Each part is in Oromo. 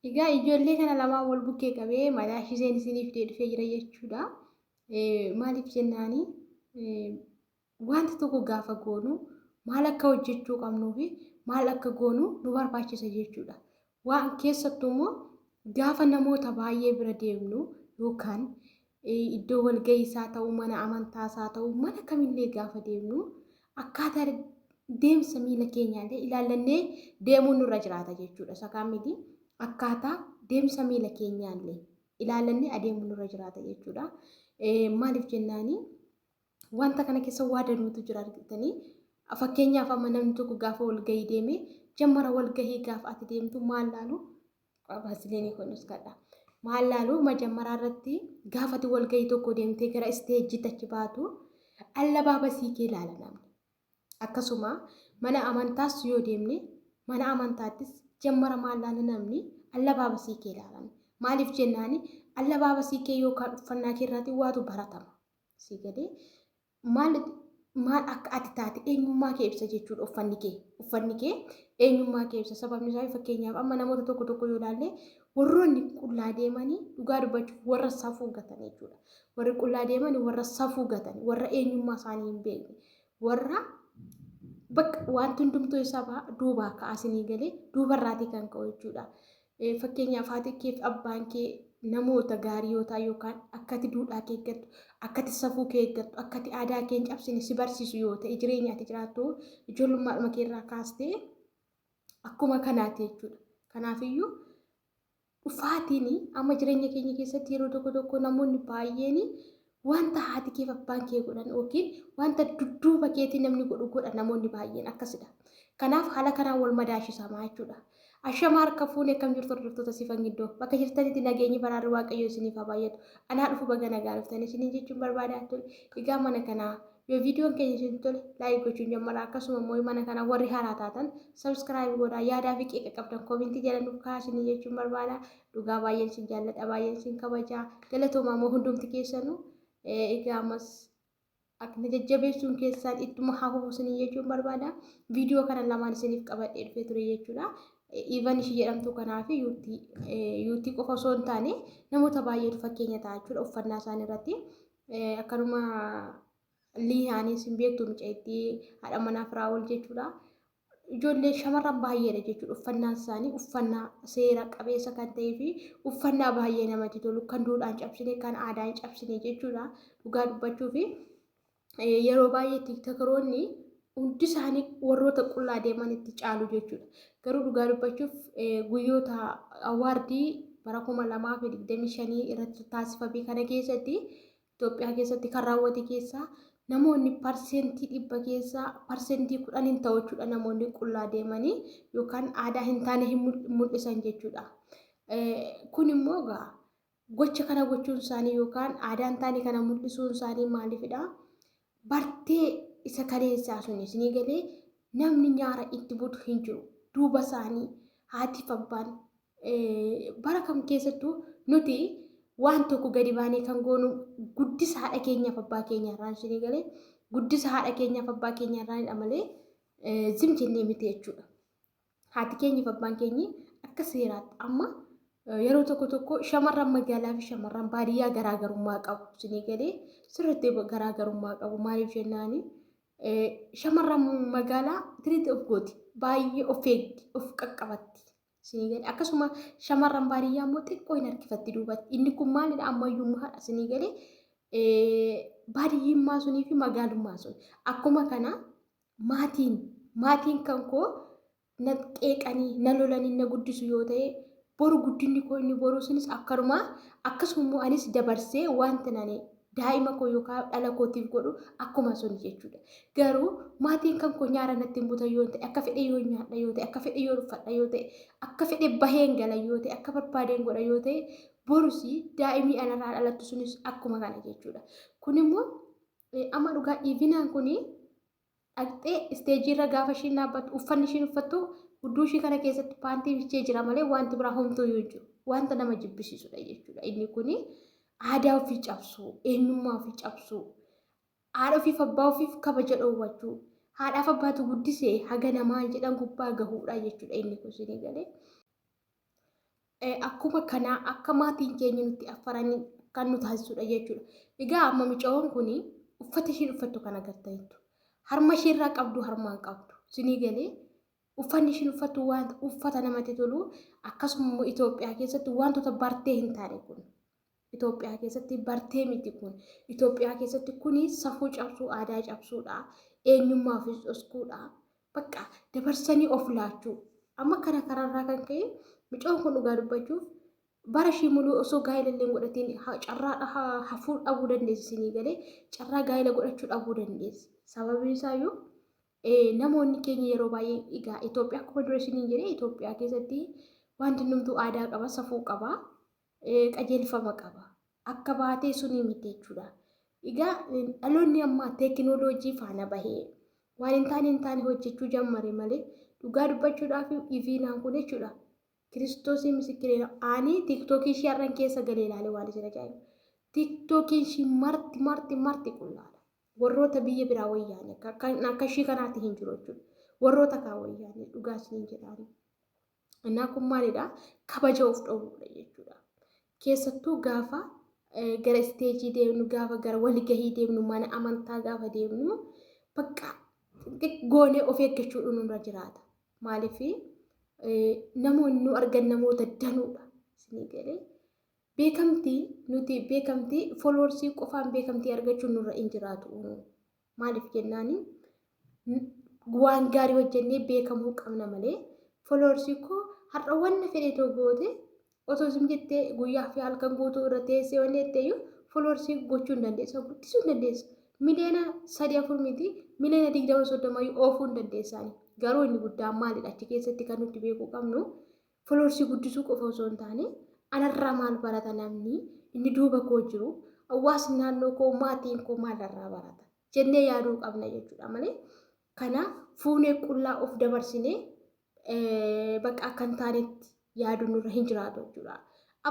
Egaa ijoollee kana lamaan wal bukkee qabee madaashiseen isiniif dhufee jira jechuudha. Maaliif jennaani, wanta tokko gaafa goonu maal akka hojjechuu qabnuu fi maal akka goonu nu barbaachisa jechuudha. Waan keessattuu immoo gaafa namoota baay'ee bira deemnu yookaan iddoo walga'iisaa ta'uu, mana amantaasaa ta'uu, mana kamillee gaafa deemnu akkaataa deemsa miila keenyaallee ilaallannee deemuun nurra jiraata jechuudha. Isa kaan miti, akkaataa deemsa miila keenyaallee ilaallannee adeemuun nurra jiraata jechuudha. Maaliif jennaani, wanta kana keessa waa danuutu jira argitanii. Fakkeenyaaf amma namni tokko gaafa walgahii deeme, jammara walgahii gaafa ati deemtu maal laalu? Baasileen kunis kadha. Maal laalu? Majammaraa irratti gaafa ati walgahii tokko deemtee gara isteejitti achi baatu allabaabasii kee ilaala namni. Akkasuma mana amantaas yoo deemne, mana amantaattis jammara maal laala namni? Allabaabasii kee ilaalan. Maaliif jennaani, allabaabasii kee yookaan uffannaa kee irraatii waatu baratama. Si galee maal maal akka ati taate eenyummaa kee ibsa jechuudha uffanni kee. Uffanni kee eenyummaa kee ibsa. Sababni isaa, fakkeenyaaf amma namoota tokko tokko yoo ilaalle, warroonni qullaa deemanii dhugaa dubbachuuf warra safuu gatan jechuudha. Warri qullaa deemanii warra safuu gatan, warra eenyummaa isaanii hin beekne, warra bakka wanti hundumtuu isaa duubaa ka'asinii galee duubarraatii kan ka'u jechuudha. Fakkeenyaaf haati kee fi abbaan kee namoota gaarii yoo ta'an yookaan akkati duudhaa kee eeggattu, akkati safuu kee eeggattu, akkati aadaa kee hin cabsine si barsiisu yoo ta'e, jireenya ati jiraattu ijoollummaadhuma kee irraa kaastee akkuma kanaati jechuudha. Kanaafiyyuu dhufaatiin amma jireenya keenya keessatti yeroo tokko tokko namoonni baay'een wanta haati kee fi abbaan kee godhan yookiin wanta dudduuba keetii namni godhu godha, namoonni baay'een akkasidha. Kanaaf haala kanaan wal madaashisamaa jechuudha. Ashama harka fuunee, akkam jirtu hordoftoota Sifan Giddoo? Bakka jirtanitti nageenyi baraarri Waaqayyoo isiniif haa baay'atu. Anaa dhufu, baga nagaa dhuftanii isiniin jechuun barbaadaa ture. Egaa mana kanaa yoo viidiyoon keenya isin tole, like gochuun jammara. Akkasuma immoo mana kana warri haaraa taatan subscribe godhaa, yaadaa fi qeeqa qabdan koomentii jala nuuf kaa'aa isiniin jechuun barbaada. Dhugaa baay'een isin jaalladha, baay'een isin kabajaa. Galatoomaa immoo hundumti keessanuu. Egaa ammas akka jajjabeessuun keessaan ittuma haa fufu isiniin jechuun barbaada. Viidiyoo kana lamaan isiniif qabadhee dhufee ture jechuudha. Even ishii jedhamtu kanaa fi yuutii qofa osoo hin taane namoota baay'eetu fakkeenya ta'a jechuudha uffannaa isaanii irratti. Akkanuma Liihaanis hin beektu, mucaittii haadha manaa Firaa'ol jechuudha. Ijoollee shamarran baay'eedha jechuudha. Uffannaan isaanii uffannaa seera qabeessa kan ta'ee fi uffannaa baay'ee namatti tolu, kan duudhaan cabsine, kan aadaan cabsine jechuudha. Dhugaa dubbachuu fi yeroo baay'ee tiiktokeroonni hundi isaanii warroota qullaa deemanitti caalu jechuudha. Garuu dhugaa dubbachuuf guyyoota awaardii bara 2025 irratti taasifame kana keessatti, Itoophiyaa keessatti kan raawwate keessaa, namoonni 100% keessaa 10% hin ta'u jechuudha namoonni qullaa deemanii yookaan aadaa hin taane hin mul'isan jechuudha. Kun immoo egaa gocha kana gochuun isaanii yookaan aadaa hin taane kana mul'isuun isaanii maaliifidha? Bartee isa kaleessaa sun isinii galee namni nyaara itti butu hin jiru. Duuba isaanii haatiif abbaan bara kam keessattuu nuti waan tokko gadi baanee kan goonu guddisa haadha keenyaaf abbaa keenya irraan, isinii galee, guddisa haadha keenyaaf abbaa keenya irraanidha malee zim jennee miti jechuudha. Haati keenyaaf abbaan keenyi akka seeraatti amma yeroo tokko tokko shamarran magaalaa fi shamarran baadiyyaa garaagarummaa qabu. Isinii galee, sirriitti garaagarummaa qabu. Maaliif jennaani, shamarran magaalaa tiriitti of gooti, baay'ee of eegdi, of qaqqabatti. Isinii galee, akkasuma shamarran baadiyyaa immoo xiqqoo hin harkifatti duubatti. Inni kun maalidha? Ammayyummaadha. Isinii galee, baadiyyummaa sunii fi magaalummaa sun. Akkuma kana maatiin kan koo na qeeqanii, na lolanii na guddisu yoo ta'e, boru guddinni koo inni boruu sunis akkanuma. Akkasuma immoo anis dabarsee wanta nani daa'ima koo yookaan dhala kootiif godhu akkuma sun jechuudha. Garuu maatiin kan koo nyaara natti hin butan yoo ta'e, akka fedhe yoo nyaadha yoo ta'e, akka fedhe yoo uffadha yoo ta'e, akka fedhe baheen gala yoo ta'e, akka barbaadeen godha yoo ta'e, borus daa'imni anarraa dhalattu sunis akkuma kana jechuudha. Kun immoo amma dhugaa Ivinaan kuni dhaqxee isteejii irra gaafa ishiin dhaabbattu, uffanni ishiin uffattu hudduu ishii kana keessatti paantii bichee jira malee wanti biraa homtuu iyyuu hin jiru. Wanta nama jibbisiisudha jechuudha. Inni kuni aadaa ofii cabsuu, eenyummaa ofii cabsuu, haadha ofiif abbaa ofiif kabaja dhoowwachuu, haadhaaf abbaatu guddisee haga namaa jedhan gubbaa gahuudha jechuudha inni kun, isinii galee. Akkuma kanaa akka maatiin keenya nutti affaranii kan nu taasisudha jechuudha. Egaa amma mucayoon kun uffata ishiin uffattu kan agartaniittu. Harma ishiirraa qabdu harmaan qabdu. Sinii galee uffanni ishiin uffattu waan uffata namatti tolu akkasuma immoo Itoophiyaa keessatti wantoota bartee hin taane kun. Itoophiyaa keessatti bartee miti kun. Itoophiyaa keessatti kuni safuu cabsuu, aadaa cabsuudha. Eenyummaa ofiis dhoskuudha. Bakka dabarsanii of laachuu. Amma kana karaarraa kan ka'e mucaan kun dhugaa dubbachuuf bara ishii muluu osoo gaa'ela illee hin godhatiin carraa hafuu dhabuu dandeessi isinii galee carraa gaa'ela godhachuu dhabuu dandeessi. Sababiin isaayyuu namoonni keenya yeroo baay'ee egaa Itoophiyaa akkuma dura isiniin jedhee Itoophiyaa keessatti wanti hundumtuu aadaa qaba, safuu qaba, qajeelfama qaba. Akka baatee sunii miti jechuudha. Egaa dhaloonni ammaa teekinooloojii faana bahee waan hin taane hin taane hojjechuu jammare malee dhugaa dubbachuudhaaf iviinaan kun jechuudha. Kiristoosii misikireera ani tiiktookii ishii har'an keessa galee ilaale waan isin ajaa'ibu. Tiiktookiin ishii marti marti marti qullaadha. Warroota biyya biraa wayyaane akka ishii kanaatti hin jiru jechuudha. Warroota kaan wayyaane dhugaa isiniin jedhaani. Innaa kun maalidha? Kabaja of dhowwuudha jechuudha. Keessattuu gaafa gara isteejii deemnu, gaafa gara walgahii deemnu, mana amantaa gaafa deemnu bakka goonee of eeggachuudhu nurra jiraata. Maaliif namoonni nu argan namoota danuudha. Isinii galee beekamtii nuti beekamtii foloorsii qofaan beekamtii argachuun nurra hin jiraatu. Maaliif jennaani waan gaarii hojjennee beekamuu qabna malee foloorsii koo har'a wanna fedhe too goote otoo isin jettee guyyaa fi halkan guutuu irra teessee wanni jetteeyyuu foloorsii gochuu hin dandeessa guddisuu hin dandeessa. Miliyoona sadii afur miti miliyoona 20 30 oofuu hin dandeessaani. Garuu inni guddaan maalidha achi keessatti kan nuti beekuu qabnu foloorsii guddisuu qofa osoo hin taane anarraa maal barata namni inni duuba koo jiru hawaasni naannoo koo maatiin koo maalarraa barata jennee yaaduu qabna jechuudha malee kana fuunee qullaa of dabarsinee bakka akka hin taanetti yaaduun nurra hin jiraatu jechuudha.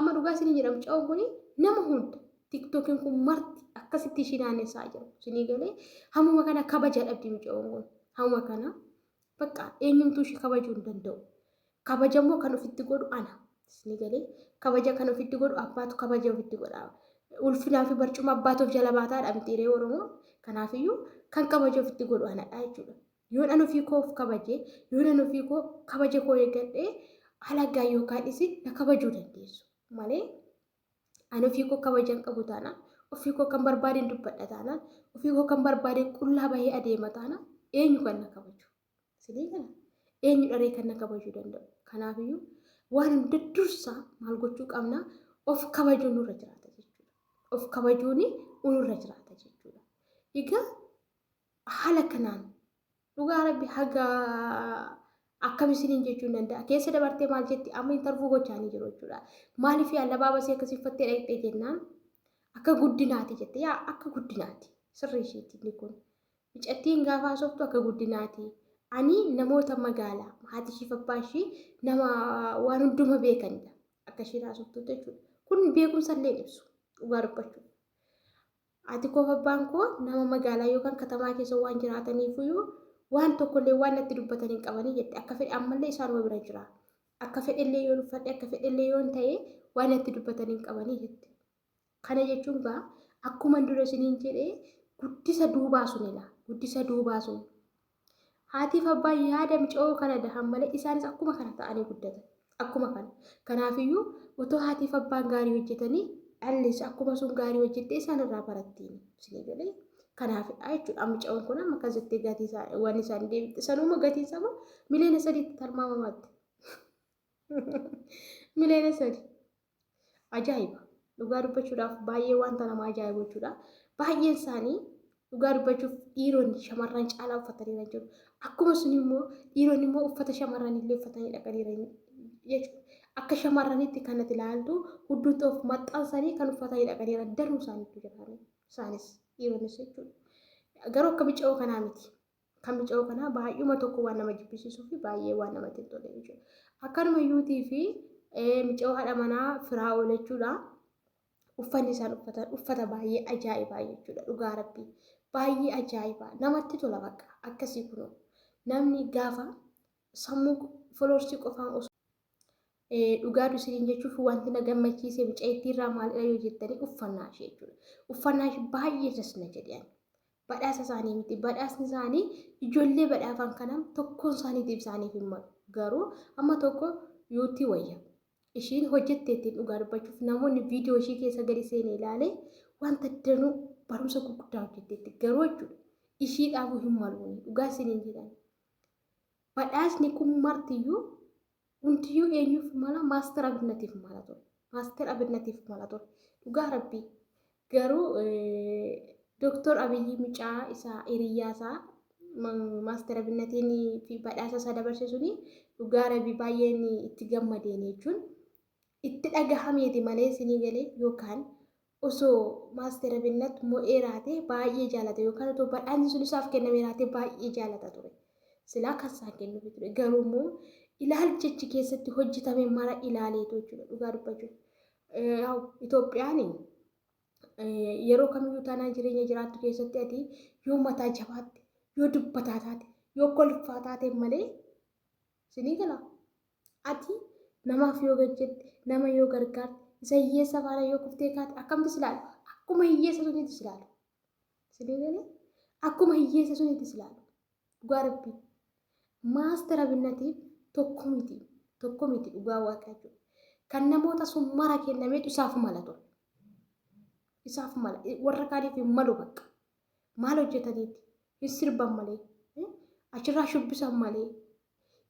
Amma dhugaa isin jedhamu mucaan kun nama hunda tiktookiin kun marti akkasitti ishii naannessaa jiru. Isinii galee hammuma kana kabaja dhabdi mucaan kun hammuma kana bakka eenyumtuu ishii kabajuu hin danda'u. Kabaja immoo kan ofitti godhu ana. Isinii galee kabaja kan ofitti godhu abbaatu kabaja ofitti godha. Ulfinaa fi barcuma abbaatu of jala baataadha mitiiree Oromoo. Kanaafiyyuu kan kabaja ofitti godhu anadha jechuudha. Yoon an ofii koo of kabaje, yoon an ofii koo kabaja koo eeggadhe alagaa yookaan isin na kabajuu dandeessu malee an ofii koo kabaja hin qabu taanaan, ofii koo kan barbaadeen dubbadha taanaan, ofii koo kan barbaadeen qullaa bahee adeema taanaan eenyu kan na kabaju? Isinii kana eenyu dharee kan na kabajuu danda'u? Kanaafiyyuu waan hunda dursaa maal gochuu qabna? Of kabajuun nurra jiraata jechuudha. Of kabajuun nurra jiraata jechuudha. Egaa haala kanaan dhugaa rabbi haga akkam isiniin jechuu hin danda'a. Keessa dabartee maal jetti amma intarvuu gochaanii jiru jechuudha. Maaliif allabaabasii akkasii uffattee dhaqxee jennaan akka guddinaati jette yaa akka guddinaati sirrii ishiitti inni kun. Micattiin gaafa haasoftu akka guddinaati. Ani namoota magaalaa haati ishii fi abbaan ishii nama waan hunduma beekanidha. Akka ishiin haasoftutti jechuudha. Kun beekumsa illee hin ibsu dhugaa dubbachuu. Haati koo fi abbaan koo nama magaalaa yookaan katamaa keessa waan jiraataniifuyyuu waan tokkollee waan natti dubbatan hin qabanii jette. Akka fedhe ammallee isaanuma bira jira. Akka fedhellee yoon uffadhe akka fedhellee yoon ta'e waan natti dubbatan hin qabanii jette. Kana jechuun gaa akkuma dura isiniin jedhe guddisa duubaa sunila. Guddisa duubaa sun. Haatiif abbaan yaada micoo kana dahan malee isaanis akkuma kana ta'anii guddatan. Akkuma kana. Kanaafiyyuu otoo haatiif abbaan gaarii hojjetanii dhallis akkuma sun gaarii hojjettee isaan irraa barattiin. Isinii galee kanaafidha jechuudha. Mucoon kun amma akkas jettee gatii isaa waan isaan deebite sanuuma gatii isaa moo 3 miliyoona tilmaamamaatti. 3 miliyoona. Ajaa'iba! Dhugaa dubbachuudhaaf baay'ee wanta nama ajaa'ibu jechuudha. Baay'een isaanii dhugaa dubbachuuf dhiironni shamarran caalaa uffatanii jiru. Akkuma sun immoo dhiironni immoo uffata shamarran illee uffatanii dhaqaniiru jechuudha. Akka shamarranitti kan ati ilaaltu hudduutti of maxxansanii kan uffatanii dhaqaniiru danuu isaaniitu jira. Isaanis dhiironnis jechuudha. Garuu akka mica'oo kanaa miti. Kan mica'oo kanaa baay'uma tokko waan nama jibbisiisuu fi baay'ee waan namatti hin tolle jechuudha. Akkanuma yuutii fi mica'oo haadha manaa firaa jechuudha. Uffanni isaan uffatan uffata baay'ee ajaa'ibaa jechuudha. Dhugaa rabbii baay'ee ajaa'ibaa namatti tola bakka akkasii kunoo namni gaafa sammuu foloorsii qofaan osoo Dhugaatu isiniin jechuuf wanti na gammachiise mucayittii irraa maalidha yoo jettanii uffannaa ishee jechuudha. Uffannaa ishee baay'ee das na jedhe. Badhaasa isaanii miti. Badhaasni isaanii ijoollee badhaafan kana tokkoon isaaniitiif isaaniif hin malu. Garuu amma tokko yuutii wayya. Ishiin hojjetteettiin dhugaa dubbachuuf namoonni viidiyoo ishii keessa gadi seenee ilaale wanta danuu barumsa gurguddaa hojjetteetti. Garuu jechuudha ishii dhaabuu hin malu dhugaa isiniin jedhan. Badhaasni kun martiyyuu hundiyyuu eenyuuf mala? Maastar Abinnatiif mala ture. Maastar Abinnatiif mala ture. Dhugaa rabbii. Garuu Dooktor Abiyyi mucaa isaa hiriyyaa isaa Maastar Abinnatiin fi badhaasa isaa dabarse suni dhugaa rabbii baay'een itti gammadeen jechuun itti dhagahameeti malee isinii galee yookaan osoo Maastar Abinnat mo'ee raate baay'ee jaalata yookaan otoo badhaasni sun isaaf kennamee raate baay'ee jaalata ture. Silaa kan isaan kennuufi ture. Garuu immoo ilaalcha achi keessatti hojjetame mara ilaaleetu jechuudha dhugaa dubbachuuf. Itoophiyaan yeroo kamiyyuu taanaan jireenya jiraattu keessatti ati yoo mataa jabaatte, yoo dubbataa taate, yoo kolfaa taate malee sinii gala. Ati namaaf yoo gajjette, nama yoo gargaarte, isa hiyyeessa faana yoo kuftee kaate akkamti si ilaalu? Akkuma hiyyeessa sunitti si ilaalu. Sinii galee? Akkuma hiyyeessa sunitti si ilaalu. Dhugaa rabbii. Maastar Abinnatiif tokko miti. Tokko miti dhugaa waaqa jechuudha. Kan namoota sun mara kennameetu isaaf mala ture. Isaaf mala. Warra kaaniif hin malu bakka. Maal hojjetaniiti? Hin sirban malee. Achirraa shubbisan malee.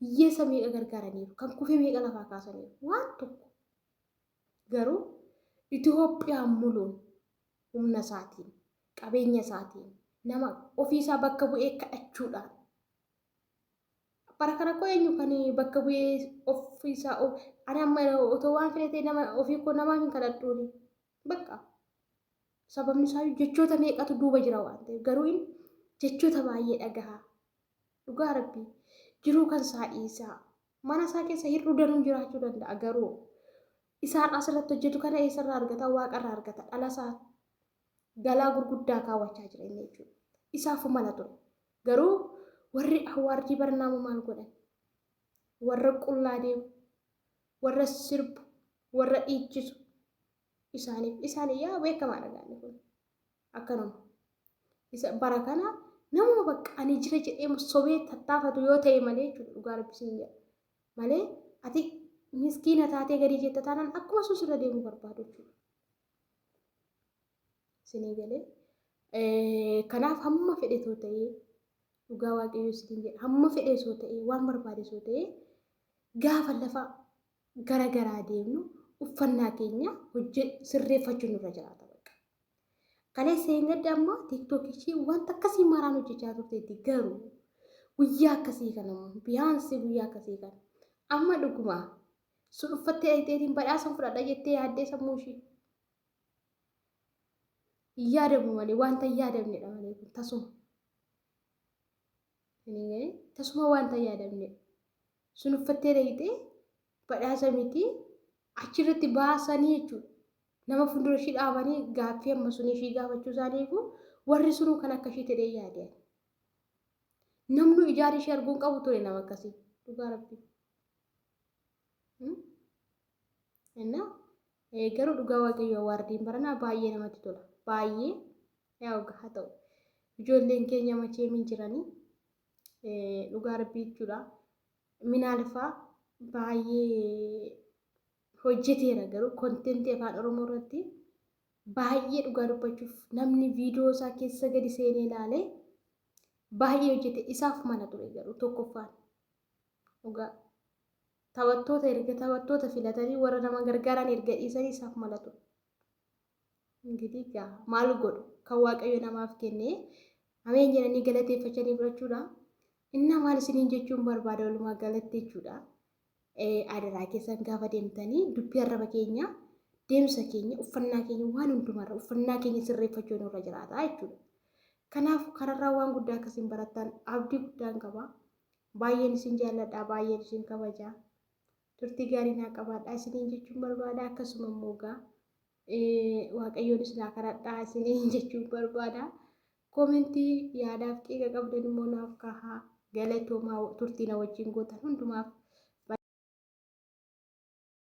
Hiyyeessa meeqa gargaaraniiru? Kan kufee meeqa lafaa kaasaniiru? Waan tokko. Garuu Itoophiyaan muluun humna isaatiin, qabeenya isaatiin, nama ofiisaa bakka bu'ee kadhachuudhaan. Bara kana koo eenyu kan bakka bu'ee ofiisaa ani amma otoo waan fedhe ta'e nama ofii koo namaaf hin kadhadhuuni. Bakka sababni isaa jechoota meeqatu duuba jira waan ta'eef garuu inni jechoota baay'ee dhagaha. Dhugaa rabbii jiruu kan isaa dhiisaa mana isaa keessa hir'uu danuun jiraachuu danda'a garuu isaan asirratti hojjetu kana eessarraa argata? Waaqarraa argata. Dhala isaa galaa gurguddaa kaawwachaa jira inni jechuudha. Isaaf mala ture. Garuu warri awwaardii barnaama maal godhan? Warra qullaa deemu, warra sirbu, warra dhiichisu isaaniif isaan yaa beekamaadha gaanni kun. Akkanuma. Isa bara kana namuma bakka ani jira jedhee sobee tattaafatu yoo ta'e malee jechuudha dhugaa rabbi siin jedha. Malee ati miskiina taatee gadi jetta taanaan akkuma sun sirra deemuu barbaadu jechuudha. Isinii galee. Kanaaf hamma fedhe too ta'ee dhugaa waaqayyoo isiniin jedha hamma fedhe soo ta'ee waan barbaade soo ta'ee gaafa lafa gara garaa deemnu uffannaa keenya hojje sirreeffachuun nurra jiraata bakka. Kaleessa hin gadda amma tiiktookii ishee wanta akkasii maraan hojjechaa turteetti garuu guyyaa akkasii kana immoo biyaansi guyyaa akkasii kana amma dhuguma sun uffattee dhaqxeetiin badhaasa fudhadha jettee yaaddee sammuu ishee. Hin yaadamu malee wanta hin yaadamnedha malee kun tasuma. Tasuma wanta hin yaadamnedha. Sun uffattee dhaqxee badhaasa miti achirratti baasanii jechuudha. Nama fuuldura ishii dhaabanii gaaffii amma sun ishii gaafachuu isaanii eegu warri sunuu kan akka ishii ta'ee yaade. Namnu ijaan ishee arguun qabu ture nama akkasii dhugaa rabbii. Innaa garuu dhugaa waaqayyo awaardiin baranaa baay'ee namatti tola. Baay'ee yaa haa ta'u. Ijoolleen keenya machee min jiranii dhugaa rabbii jechuudha. Minaalfaa baay'ee hojjeteera garuu kontentii afaan Oromoo irratti baay'ee dhugaa dubbachuuf namni viidiyoo isaa keessa gadi seenee ilaale baay'ee hojjete isaaf mala ture garuu tokkoffaan dhugaa. Taphattoota erga taphattoota filatanii warra nama gargaaran erga dhiisanii isaaf mala ture. Ingidihi gaa maal godhu kan Waaqayyo namaaf kenne ameen jedhanii galateeffachanii fudhachuudha. Innaa maal isiniin jechuun barbaada walumaa galatti jechuudha. Adaraa keessan gaafa deemtanii dubbii arraba keenya deemsa keenya uffannaa keenya waan hundumarra uffannaa keenya sirreeffachuu nurra jiraata jechuudha. Kanaaf kanarraa waan guddaa akkasiin barattan abdii guddaan qaba. Baay'een isin jaalladha, baay'een isin kabaja. Turtii gaarii naa qabaadha isiniin jechuun barbaada. Akkasuma immoo egaa Waaqayyoon isin haa kadhadhaa isiniin jechuun barbaada. Koomentii yaadaaf qiiqa qabdan immoo naaf kahaa. Galatoomaa turtii na wajjin gootan hundumaaf.